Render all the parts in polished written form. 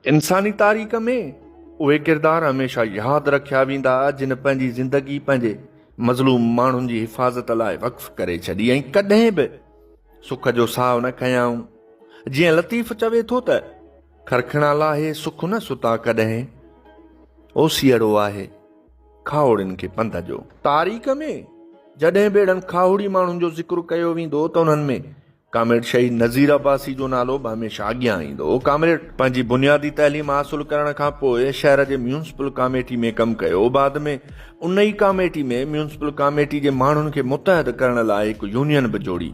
انساني تاريخ ۾ اهي ڪردار هميشه ياد رکيا ويندا جن پنهنجي زندگي پنهنجي مظلوم ماڻهن جي حفاظت لاء وقف ڪري ڇڏي ۽ ڪڏهن به سک جو ساهه نه کنيائون. جيئن لطيف چوي ٿو ته. کرکڻا لاهي سک نه ستا ڪڏهن، اوسيئڙو آهي کاهوڙين کي پنڌ جو. تاريخ ۾ جڏهن به اهڙن کاهوڙي ماڻهن جو ذڪر ڪيو ويندو ته انهن ۾ ڪامريڊ شهيد نذير عباسي جو نالو به هميشه اڳيان ايندو هو. ڪامريڊ پنهنجي بنيادي تعليم حاصل ڪرڻ کان پوء شهر جي ميونسپل ڪاميٽي ۾ ڪم ڪيو. بعد ۾ ان ئي ڪاميٽي ۾ ميونسپل ڪاميٽي جي ماڻهن کي متحد ڪرڻ لاء هڪ يونين به جوڙي.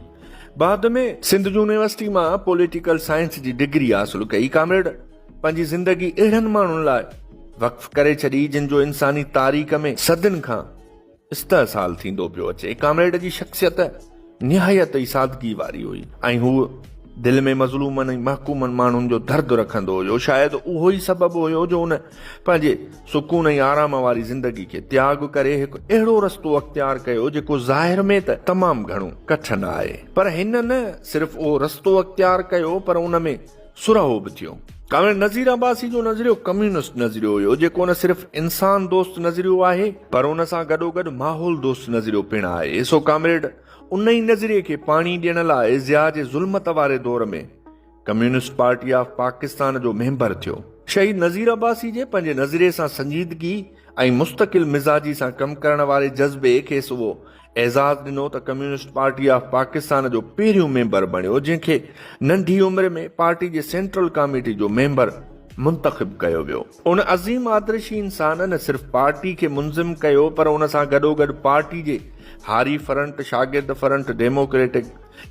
بعد ۾ سنڌ يونيورسٽي مان پوليٽيڪل سائنس جي ڊگري حاصل ڪئي. ڪامريڊ پنهنجي زندگي اهڙن ماڻهن لاء وقف ڪري ڇڏي جن جو انساني تاريخ ۾ صدين کان استحصال ٿيندو پيو اچي. ڪامريڊ جي شخصيت نهايت ئي سادگي واري هئي ۽ هو دل ۾ مظلومن ۽ محڪومن ماڻهن جو درد رکندو هيو. شايد اهو ئي سبب هيو جو هن پنهنجي سڪون ۽ آرام واري زندگي کي تياڳ ڪري هڪ اهڙو رستو اختيار ڪيو جيڪو ظاهر ۾ ته تمام گهڻو ڪٺن آهي پر هن نه صرف اهو رستو اختيار ڪيو پر ان ۾ سرهو به ٿيو. ڪامريڊ نذير عباسي جو نظريو ڪميونسٽ نظريو هيو، جيڪو نه صرف انسان دوست نظريو آهي، پر ان سان گڏوگڏ ماحول دوست نظريو پڻ آهي. سو ڪامريڊ ان ئي نظريي کي پاڻي ڏيڻ لاء ضياء جي ظلمت واري دور ۾ ڪميونسٽ پارٽي آف پاڪستان جو ميمبر ٿيو. شهيد نذير عباسي جي پنهنجي نظريي سان سنجيدگي ۽ مستقل مزاجي سان ڪم ڪرڻ واري جذبي کيس اهو اعزاز ڏنو ته ڪميونسٽ پارٽي آف پاڪستان جو پهريون ميمبر بڻيو جنهن کي ننڍي عمر ۾ پارٽي جي سينٽرل ڪاميٽي جو ميمبر منتخب ڪيو ويو. ان عظيم آدرشي انسان نه صرف پارٽي کي منظم ڪيو پر ان سان گڏوگڏ پارٽي جي هاري فرنٽ، شاگرد فرنٽ، ڊيموڪريٽڪ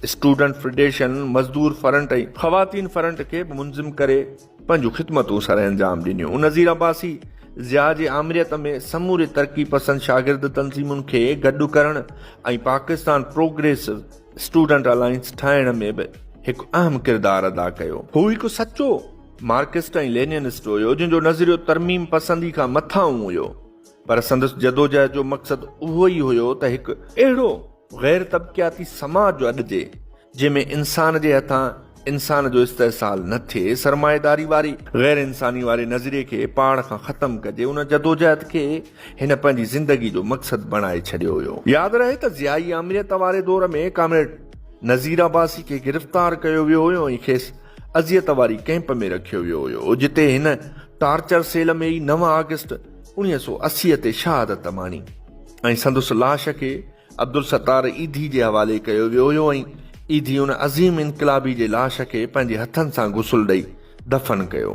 اسٽوڊنٽ فيڊريشن، مزدور فرنٽ ۽ خواتين فرنٽ کي به منظم ڪري پنهنجون خدمتون سرانجام ڏنيون. نذير عباسي ضياء جي آمريت ۾ سموري ترقي پسند شاگرد تنظيمن کي گڏ ڪرڻ ۽ پاڪستان پروگريسو اسٽوڊنٽ الائنس ٺاهڻ ۾ به هڪ اهم ڪردار ادا ڪيو. هو هڪ سچو مارڪسٽ ۽ ليننسٽ هيو، جنهن جو نظريو ترميم پسندي کان مٿانهون هيو، پر سندس جدوجهد جو مقصد اهو ئي هيو ته هڪ اهڙو غير طبقياتي سماج اڏجي، جنهن ۾ انسان جي هٿان انسان جو استحصال نه ٿئي، سرمائيداري واري غير انساني واري نظريي کي پاڙ کان ختم ڪجي، ان جدوجهد کي هن پنهنجي زندگي جو مقصد بڻائي ڇڏيو هيو. ياد رهي ته ضيائي آمريت واري دور ۾ ڪامريڊ نذير عباسي کي گرفتار ڪيو ويو هيو ۽ کيس اذيت واري ڪئمپ ۾ رکيو ويو هيو، جتي هن ٽارچر سيل ۾ ئي نو آگسٽ 1980 تي شهادت ماڻي ۽ سندس لاش کي عبدالستار ايڌي جي حوالي ڪيو ويو هيو ۽ ايڌي ان عظيم انقلابي جي لاش کي پنهنجي هٿن سان غسل ڏئي دفن ڪيو.